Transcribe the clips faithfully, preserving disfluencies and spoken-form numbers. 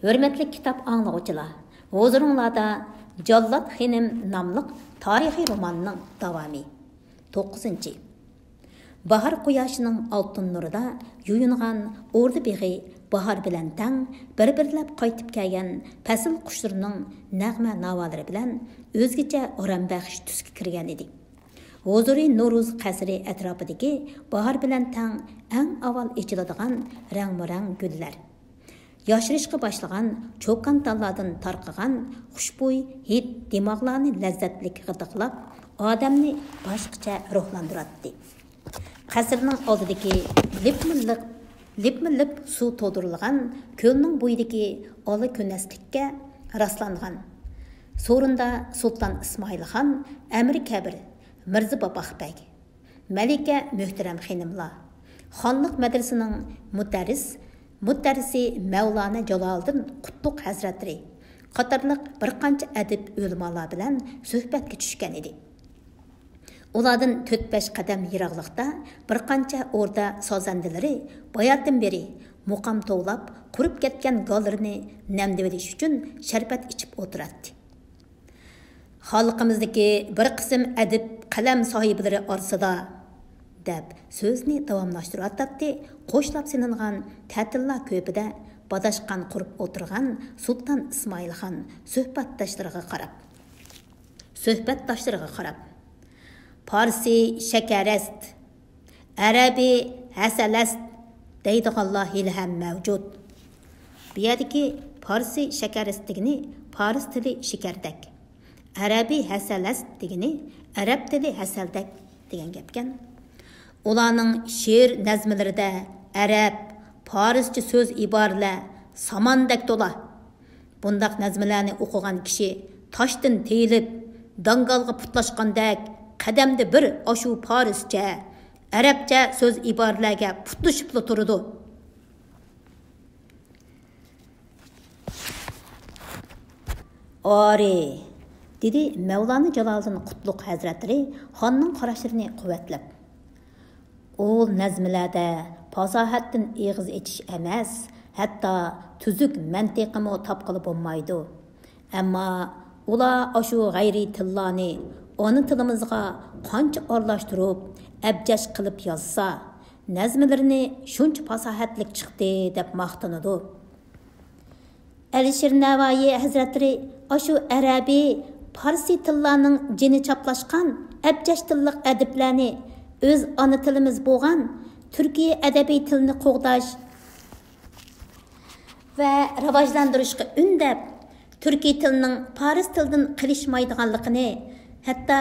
ھۆرمەتلىك كىتاب ئاڭلىغۇچىلار، ھۇزۇرۇڭلاردا جاللات خېنىم ناملىق تارىخىي روماننىڭ داۋامى. توققۇزىنچى. باھار قۇياشىنىڭ ئالتۇن نۇرىدا يۇيۇنغان ئوردا بېغى باھار بىلەن تەڭ بىر-بىرلەپ قايتىپ كەلگەن پەسىل قۇشلىرىنىڭ نەغمە ناۋالىرى بىلەن ئۆزگىچە ئارام بەخش تۈسكە كىرگەن ئىدى. ھۇزۇرى نورۇز قەسرى ئەتراپىدىكى باھار بىلەن تەڭ ئەڭ ئاۋۋال ئېچىلىدىغان رەڭمۇرەڭ گۈللەر، ياشىرىشقا باشلىغان چوكان تاللاردىن تارقىغان خۇشبۇي ھىد دىماغلارنى لەززەتلىك غىدىقلاپ، ئادەمنى باشقىچە روھلاندۇراتتى. قەسىرنىڭ ئالدىدىكى لىپمۇ لىق، لىپمۇ لىپ سۇ تولدۇرۇلغان كۆلنىڭ بويىدىكى ئالا كۈنەسلىككە راسلانغان سورۇندا سۇلتان ئىسمائىل خان، ئەمىر كەبىر، مىرزا باپاق بەگ، مەلىكە مۆھتەرەم خېنىملار، خانلىق مەدرىسىنىڭ مۇدەررىس، مۇدەررىسى مەۋلانا جالالىدىن قۇتلۇق ھەزرەتلىرى قاتارلىق بىر قانچە ئەدىب ئۆلىمالار بىلەن سۆھبەتكە چۈشكەن ئىدى. ئۇلاردىن تۆت-بەش قەدەم يىراقلىقتا بىر قانچە ئوردا سازەندىلىرى باياتىن بېرى مۇقام توۋلاپ، قۇرۇپ كەتكەن گاللىرىنى نەمدىۋېلىش ئۈچۈن شەربەت ئىچىپ ئولتۇراتتى. «خانلىقىمىزدىكى بىر قىسىم ئەدىب قەلەم ساھىبلىرى ئارىسىدا» دەپ سۆزىنى داۋاملاشتۇرۇۋاتاتتى قوشلاپ سېلىنغان تەتىللا كۆپىدە باداشقان قۇرۇپ ئولتۇرغان سۇلتان ئىسمائىل خان سۆھبەتداشلىرىغا قاراپ. سۆھبەتداشلىرىغا قاراپ، «پارسى شەكەرەست، ئەرەبىي ھەسەلەست دەيدىغانلار ھېلىھەم مەۋجۇت.» بۇ يەردىكى پارسى شەكەرەست دېگىنى پارس تىلى شېكەردەك، ئەرەبىي ھەسەلەست دېگىنى ئەرەب تىلى ھەسەلدەك دېگەن گەپكەن. ئۇلارنىڭ شېئىر نەزمىلىرىدە ئەرەب، پارسچە سۆز ئىبارىلەر ساماندەك تولا. بۇنداق نەزمىلەرنى ئوقۇغان كىشى تاشتىن تېيىلىپ، داڭگالغا پۇتلاشقاندەك قەدەمدە بىر ئاشۇ پارسچە، ئەرەبچە سۆز ئىبارىلەرگە پۇتلىشىپلا تۇرىدۇ. «ئارى!» دېدى مەۋلانا جالالىدىن قۇتلۇق ھەزرەتلىرى خاننىڭ قاراشلىرىنى قۇۋۋەتلەپ. ئۇ نەزمىلەردە پاساھەتتىن ئېغىز ئېچىش ئەمەس، ھەتتا تۈزۈك مەنتىقىمۇ تاپقىلى بولمايدۇ. ئەمما ئۇلار ئاشۇ غەيرىي تىللارنى ئانا تىلىمىزغا قانچە ئارىلاشتۇرۇپ، ئەبجەش قىلىپ يازسا، نەزمىلىرىنى شۇنچە پاساھەتلىك چىقتى دەپ ماختىنىدۇ. ئەلىشىر نەۋائىي ھەزرەتلىرى ئاشۇ ئەرەبىي، پارسىي تىللارنىڭ جېنى چاپلاشقان ئەبجەش تىللىق ئەدىبلەرنى ئۆز ئانا تىلىمىز بولغان تۈركىي ئەدەبىي تىلنى قوغداش ۋە راۋاجلاندۇرۇشقا ئۈندەپ، تۈركىي تىلنىڭ پارس تىلىدىن قېلىشمايدىغانلىقىنى، ھەتتا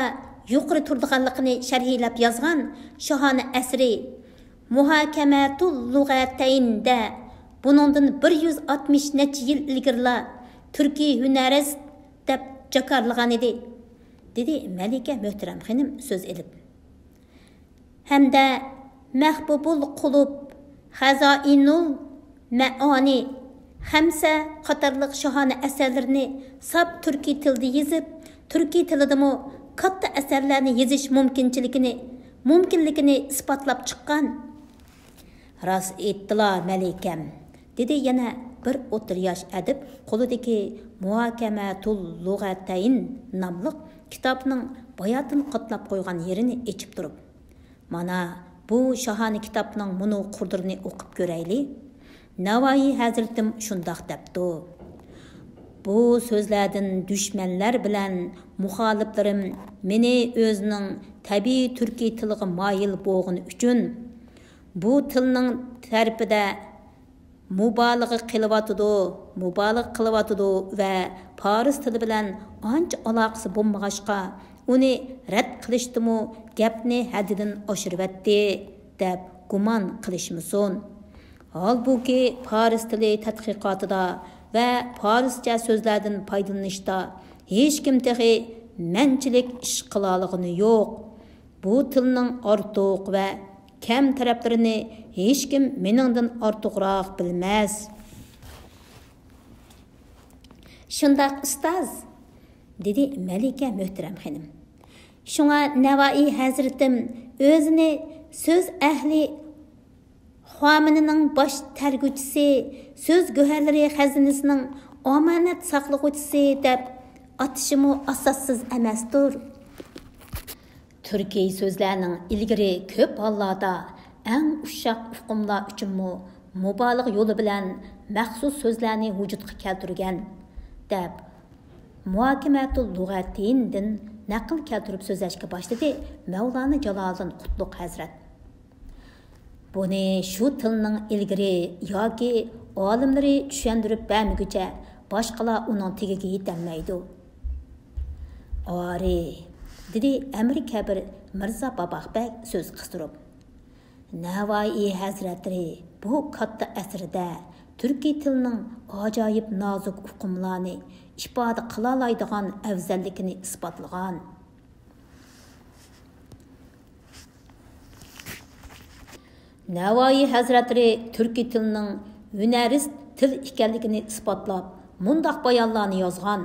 يۇقىرى تۇرىدىغانلىقىنى شەرھلەپ يازغان شاھانە ئەسىرى مۇھاكەمەتۇل لۇغەتەيندە بۇنىڭدىن بىر يۈز ئاتمىش نەچچە يىل ئىلگىرىلا تۈركىي ھۈنەرىست دەپ جاكارلىغانىدى، دېدى مەلىكە مۆھتەرەم خېنىم سۆز ئېلىپ. ھەمدە مەھبۇبۇل قۇلۇب، خەزائىنۇل مەئانى، خەمسە قاتارلىق شاھانە ئەسەرلىرىنى ساپ تۈركىي تىلدا يېزىپ، تۈركىي تىلىدىمۇ كاتتا ئەسەرلەرنى يېزىش مۇمكىنچىلىكىنى، مۇمكىنلىكىنى ئىسپاتلاپ چىققان. «راست ئېيتتىلا، مەلىكەم»، دېدى يەنە بىر ئوتتۇرا ياش ئەدىب قولىدىكى مۇھاكەمەتۇل لۇغەتەين ناملىق كىتابنىڭ باياتىن قاتلاپ قويغان يېرىنى ئېچىپ تۇرۇپ. «مانا، بۇ شاھانە كىتابنىڭ مۇنۇ قۇرلىرىنى ئوقۇپ كۆرەيلى. نەۋائىي ھەزرىتىم شۇنداق دەپتۇ: بۇ سۆزلەردىن دۈشمەنلەر بىلەن مۇخالىپلىرىم مېنى ئۆزىنىڭ تەبىئىي تۈركىي تىلىغا مايىل بولغىنى ئۈچۈن، بۇ تىلنىڭ تەرىپىدە مۇبالىغە قىلىۋاتىدۇ، مۇبالىغە قىلىۋاتىدۇ ۋە پارس تىلى بىلەن ئانچە ئالاقىسى بولمىغاچقا، ئۇنى رەت قىلىشتىمۇ گەپنى ھەددىدىن ئاشۇرۇۋەتتى، دەپ گۇمان قىلىشمىسۇن. ھالبۇكى، پارس تىلى تەتقىقاتىدا ۋە پارسچە سۆزلەردىن پايدىلىنىشتا ھېچكىم تېخى مەنچىلىك ئىش قىلالىغىنى يوق. بۇ تىلنىڭ ئارتۇق ۋە كەم تەرەپلىرىنى ھېچكىم مېنىڭدىن ئارتۇقراق بىلمەس.» «شۇنداق، ئۇستاز»، دېدى مەلىكە مۆھتەرەم خېنىم. «شۇڭا نەۋائىي ھەزرىتىم ئۆزىنى سۆز ئەھلى خۇامىنىنىڭ باش تەرگۈچىسى، سۆز گۆھەرلىرى خەزىنىسىنىڭ ئامانەت ساقلىغۇچىسى دەپ ئاتىشىمۇ ئاساسسىز ئەمەستۇر. تۈركىي سۆزلەرنىڭ ئىلگىرى كۆپ ھاللاردا ئەڭ ئۇششاق ئۇقۇملار ئۈچۈنمۇ مۇبالىغە يولى بىلەن مەخسۇس سۆزلەرنى ۋۇجۇدقا كەلتۈرگەن، دەپ مۇھاكىمەتۇل لۇغەتىندىن نەقىل كەلتۈرۈپ سۆزلەشكە باشلىدى مەۋلانا جالالىدىن قۇتلۇق ھەزرەت. بۇنى شۇ تىلنىڭ ئىلگىرى ياكى ئالىملىرى چۈشەندۈرۈپ بەرمىگۈچە باشقىلار ئۇنىڭ تېگىگە يېتەلمەيدۇ. ئارى، دېدى ئەمىر كەبىر مىرزا باباق بەگ سۆز قىستۇرۇپ. نەۋائىي ھەزرەتلىرى بۇ كاتتا ئەسىرىدە تۈركىي تىلنىڭ ئاجايىپ نازۇك ئۇقۇملارنى ئىپادە قىلالايدىغان ئەۋزەللىكىنى ئىسپاتلىغان. نەۋائىي ھەزرەتلىرى تۈركىي تىلنىڭ ھۈنەرىست تىل ئىكەنلىكىنى ئىسپاتلاپ، مۇنداق بايانلارنى يازغان،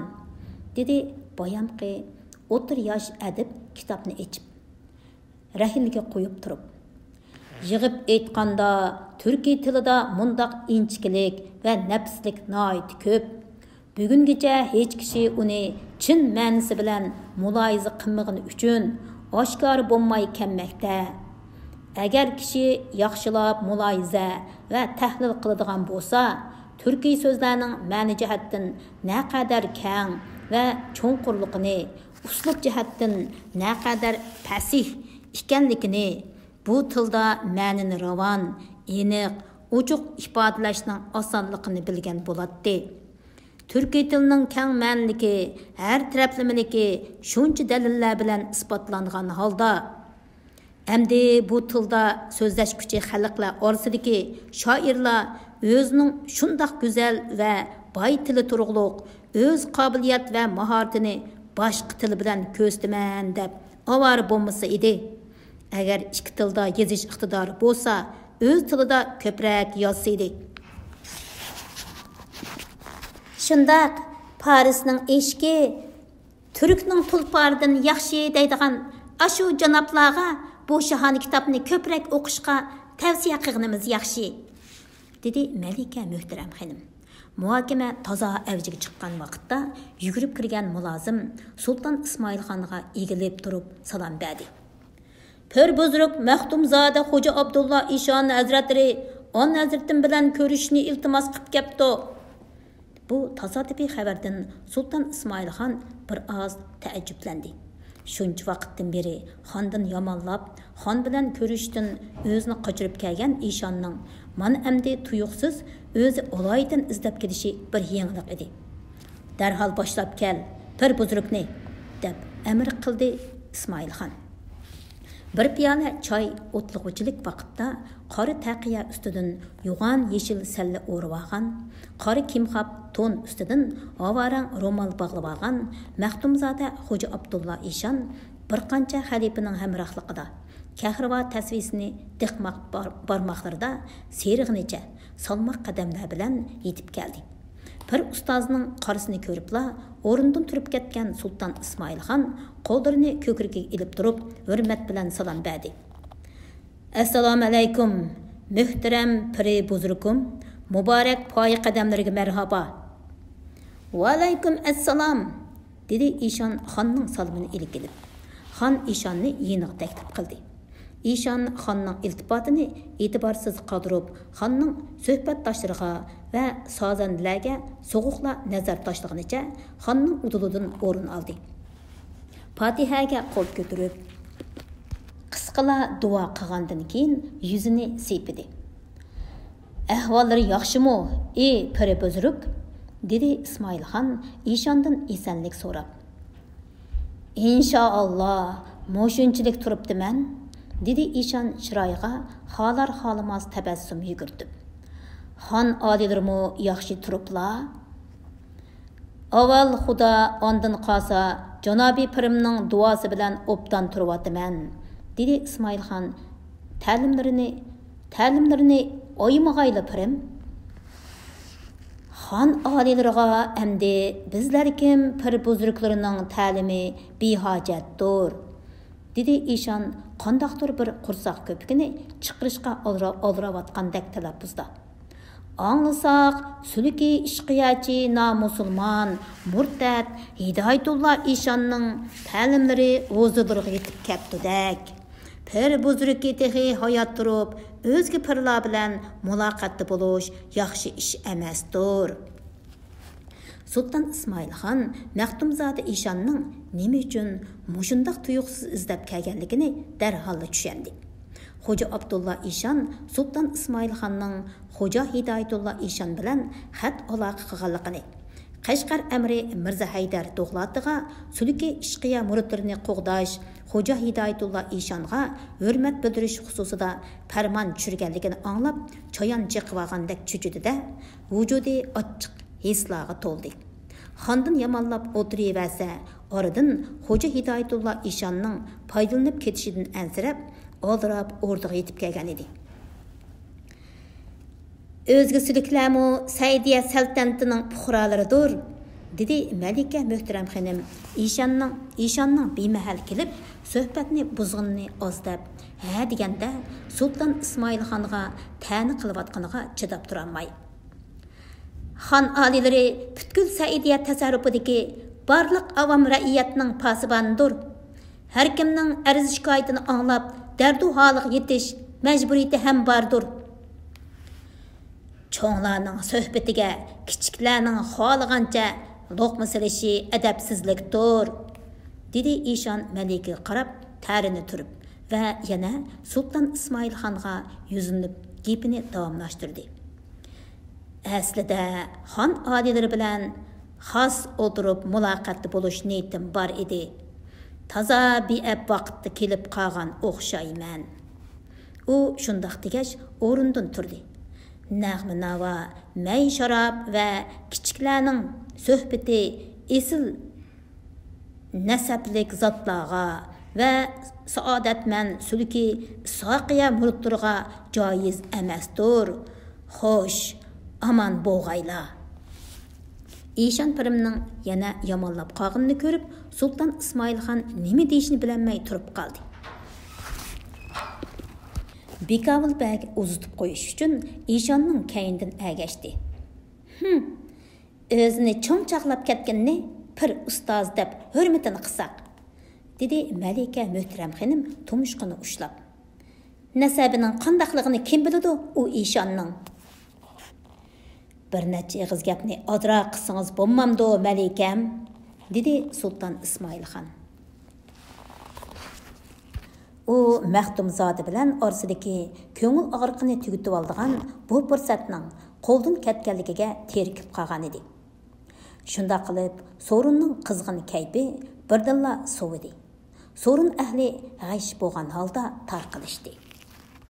دېدى بايامقى ئوتتۇرا ياش ئەدىب كىتابنى ئېچىپ، رەھنىگە قويۇپ تۇرۇپ. يىغىپ ئېيتقاندا، تۈركىي تىلىدا مۇنداق ئىنچىكىلىك ۋە نەپىسلىك ناھايىتى كۆپ. بۈگۈنگىچە ھېچ كىشى ئۇنى چىن مەنىسى بىلەن مۇلاھىزە قىلمىغىنى ئۈچۈن ئاشكارا بولماي كەلمەكتە. ئەگەر كىشى ياخشىلاپ مۇلاھىزە ۋە تەھلىل قىلىدىغان بولسا، تۈركىي سۆزلەرنىڭ مەنە جەھەتتىن نەقەدەر كەڭ ۋە چوڭقۇرلۇقىنى، ئۇسلۇب جەھەتتىن نەقەدەر پەسىھ ئىكەنلىكىنى، بۇ تىلدا مەنىنى راۋان، ئېنىق، ئوچۇق ئىپادىلەشنىڭ ئاسانلىقىنى بىلگەن بولاتتى. تۈركىي تىلنىڭ كەڭ مەنىلىكى، ھەر تەرەپلىمىلىكى شۇنچە دەلىللەر بىلەن ئىسپاتلانغان ھالدا، ئەمدى بۇ تىلدا سۆزلەشكۈچى خەلقلەر ئارىسىدىكى شائىرلار ئۆزىنىڭ شۇنداق گۈزەل ۋە باي تىلى تۇرۇقلۇق ئۆز قابىلىيەت ۋە ماھارىتىنى باشقا تىل بىلەن كۆرسىتىمەن دەپ ئاۋارە بولمىسا ئىدى. ئەگەر ئىككى تىلدا يېزىش ئىقتىدارى بولسا، ئۆز تىلىدا كۆپرەك يازسا ئىدى. شۇنداق، پارسنىڭ ئېشىكى تۈركنىڭ تۇلپارىدىن ياخشى دەيدىغان ئاشۇ جانابلارغا بۇ شاھانە كىتابنى كۆپرەك ئوقۇشقا تەۋسىيە قىلغىنىمىز ياخشى، دېدى مەلىكە مۆھتەرەم خېنىم. مۇھاكىمە تازا ئەۋجىگە چىققان ۋاقىتتا يۈگۈرۈپ كىرگەن مۇلازىم سۇلتان ئىسمائىلخانغا ئېگىلىپ تۇرۇپ سالام بەردى. پىر بۇزرۇك مەختۇمزادە خوجا ئابدۇللا ئىشان ھەزرەتلىرى ئان ھەزرىتىم بىلەن كۆرۈشۈشنى ئىلتىماس قىپ كەپتۇ. بۇ تاسادىپىي خەۋەردىن سۇلتان ئىسمائىلخان بىر ئاز تەئەججۈپلەندى. شۇنچە ۋاقىتتىن بېرى خاندىن يامانلاپ، خان بىلەن كۆرۈشۈشتىن ئۆزىنى قاچۇرۇپ كەلگەن ئىشاننىڭ مانا ئەمدى تۇيۇقسىز ئۆزى ئالايىتەن ئىزدەپ كېلىشى بىر يېڭىلىق ئىدى. دەرھال باشلاپ كەل، پىر بۇزرۇكنى، دەپ ئەمر قىلدى ئىسمائىلخان. بىر پىيالە چاي ئوتلىغۇچىلىك ۋاقىتتا قارا تەقىيە ئۈستىدىن يوغان يېشىل سەللە ئورىۋالغان، قارا كىمخاپ تون ئۈستىدىن ھاۋارەڭ رومال باغلىۋالغان مەختۇمزادە خوجا ئابدۇللا ئىشان بىر قانچە خەلىپىنىڭ ھەمراھلىقىدا، كەھرىۋا تەسۋىسىنى دىقماق بار-، بارماقلىرىدا سىيرىغىنىچە سالماق قەدەملەر بىلەن يېتىپ كەلدى. پىر ئۇستازنىڭ قارىسىنى كۆرۈپلا، ئورنىدىن تۇرۇپ كەتكەن سۇلتان ئىسمائىلخان قوللىرىنى كۆكرىكىگە ئېلىپ تۇرۇپ، ھۆرمەت بىلەن سالام بەردى. ئەسسالامۇ ئەلەيكۇم، مۆھتەرەم پىرى بۇزرۇكۇم، مۇبارەك پايە قەدەملىرىگە مەرھابا. ۋەئەلەيكۇم ئەسسالام، دېدى ئىشان خاننىڭ سالىمىنى ئىلىك ئېلىپ. خان ئىشاننى يېنىغا تەكلىپ قىلدى. ئىشان خاننىڭ ئىلتىپاتىنى ئېتىبارسىز قالدۇرۇپ، خاننىڭ سۆھبەتداشلىرىغا ۋە سازەندىلەرگە سوغۇقلا نەزەر تاشلىغىنىچە خاننىڭ ئۇدۇلىدىن ئورۇن ئالدى. پاتىھەگە قول كۆتۈرۈپ، قىسقىلا دۇئا قىلغاندىن كېيىن يۈزىنى سىيپىدى. ئەھۋاللىرى ياخشىمۇ، ئى پىرى بۇزرۇك؟ دېدى ئىسمائىلخان ئىشاندىن ئېسەنلىك سوراپ. ئىنشائاللا، مۇشۇنچىلىك تۇرۇپتىمەن، دېدى ئىشان چىرايىغا خالار-خالىماس تەبەسسۇم يۈگۈرتۈپ. خان ئالىيلىرىمۇ ياخشى تۇرۇپلا؟ ئاۋۋال خۇدا، ئاندىن قالسا جانابىي پىرىمنىڭ دۇئاسى بىلەن ئوبدان تۇرۇۋاتىمەن، دېدى ئىسمائىلخان تەلىملىرىنى، تەلىملىرىنى ئايىمىغايلا پىرىم. خان ئالىيلىرىغا ئەمدى بىزلەركىم پىر بۇزرۇكلىرىنىڭ تەلىمى بىھاجەتتۇر. دېدى ئىشان قانداقتۇر بىر قورساق كۆپۈكىنى چىقىرىشقا ئالرا-، ئالدىراۋاتقاندەك تەلەپپۇزدا. ئاڭلىساق، سۈلۈكى ئىشقىيەچى نامۇسۇلمان، مۇرتەت ھىدايەتۇللا ئىشاننىڭ تەلىملىرى ھۇزۇرلىرىغا يېتىپ كەپتۇدەك. پىر بۇزرۇكى تېخى ھايات تۇرۇپ، ئۆزگە پىرلار بىلەن مۇلاقاتتا بولۇش ياخشى ئىش ئەمەستۇر. سۇلتان ئىسمائىل خان مەختۇمزادە ئىشاننىڭ نېمە ئۈچۈن مۇشۇنداق تۇيۇقسىز ئىزدەپ كەلگەنلىكىنى دەرھاللا چۈشەندى. خوجا ئابدۇللا ئىشان سۇلتان ئىسمائىل خاننىڭ خوجا ھىدايەتۇللا ئىشان بىلەن خەت ئالاقە قىلغانلىقىنى، قەشقەر ئەمىرى مىرزا ھەيدەر دوغلاتىغا سۈلۈكى ئىشقىيە مۇرىتلىرىنى قوغداش، خوجا ھىدايەتۇللا ئىشانغا ھۆرمەت بىلدۈرۈش خۇسۇسىدا پەرمان چۈشۈرگەنلىكىنى ئاڭلاپ، چايان چېقىۋالغاندەك چۆچۈدى-دە، ۋۇجۇدى ئاچچىق ھېسلارغا تولدى. خاندىن يامانلاپ ئولتۇرۇۋەرسە، ئارىدىن خوجا ھىدايەتۇللا ئىشاننىڭ پايدىلىنىپ كېتىشىدىن ئەنسىرەپ، ئالدىراپ ئوردىغا يېتىپ كەلگەن ئىدى. ئۆزگە سۈلۈكلەرمۇ سەئىدىيە سەلتەنىتىنىڭ پۇقرالىرىدۇر، دېدى مەلىكە مۆھتەرەم خېنىم ئىشاننىڭ، ئىشاننىڭ بىمەھەل كېلىپ سۆھبەتنى بۇزغىنىنى ئاز دەپ، ھە دېگەندە سۇلتان ئىسمائىل خانغا تەنە قىلىۋاتقىنىغا چىداپ تۇرالماي. خان ئالىيلىرى پۈتكۈل سەئىدىيە تەسەررۇپىدىكى بارلىق ئاۋام رەئىيەتنىڭ پاسىبانىدۇر. ھەركىمنىڭ ئەرز-شىكايىتىنى ئاڭلاپ، دەردۇ ھالىغا يېتىش مەجبۇرىيىتى ھەم باردۇر. چوڭلارنىڭ سۆھبىتىگە كىچىكلەرنىڭ خالىغانچە لوقما سېلىشى ئەدەپسىزلىكتۇر، دېدى ئىشان مەلىكىگە قاراپ تەرىنى تۈرۈپ ۋە يەنە سۇلتان ئىسمائىل خانغا يۈزلىنىپ گېپىنى داۋاملاشتۇردى. ئەسلىدە خان ئالىيلىرى بىلەن خاس ئولتۇرۇپ مۇلاقاتتا بولۇش نىيىتىم بار ئىدى. تازا بىئەپ ۋاقىتتا كېلىپ قالغان ئوخشايمەن. ئۇ شۇنداق دېگەچ ئورنىدىن تۇردى. نەغمە-ناۋا، مەي-شاراب ۋە كىچىكلەرنىڭ سۆھبىتى ئېسىل نەسەبلىك زاتلارغا ۋە سائادەتمەن سۈلۈكى ئىسھاقىيە مۇرىتلىرىغا جايىز ئەمەستۇر. خوش، ئامان بولغايلا. ئىشان پىرىمنىڭ يەنە يامانلاپ قالغىنىنى كۆرۈپ، سۇلتان ئىسمائىل خان نېمە دېيىشنى بىلەلمەي تۇرۇپ قالدى. بىكاۋۇل بەگ ئۇزىتىپ قويۇش ئۈچۈن ئىشاننىڭ كەينىدىن ئەگەشتى. ھىم، ئۆزىنى چوڭ چاغلاپ كەتكىنىنى پىر ئۇستاز دەپ ھۆرمىتىنى قىلساق، دېدى مەلىكە مۆھتەرەم خېنىم تۇمشۇقىنى ئۇشلاپ. نەسەبىنىڭ قانداقلىقىنى كىم بىلىدۇ ئۇ ئىشاننىڭ؟ بىر نەچچە ئېغىز گەپنى ئازراق قىلسىڭىز بولمامدۇ، مەلىكەم؟ دېدى سۇلتان ئىسمائىل خان. ئۇ مەختۇمزادە بىلەن ئارىسىدىكى كۆڭۈل ئاغرىقىنى تۈگىتىۋالىدىغان بۇ پۇرسەتنىڭ قولدىن كەتكەنلىكىگە تېرىكىپ قالغانىدى. شۇنداق قىلىپ، سورۇننىڭ قىزغىن كەيپى بىردىنلا سوۋۇدى. سورۇن ئەھلى غەش بولغان ھالدا تارقىلىشتى.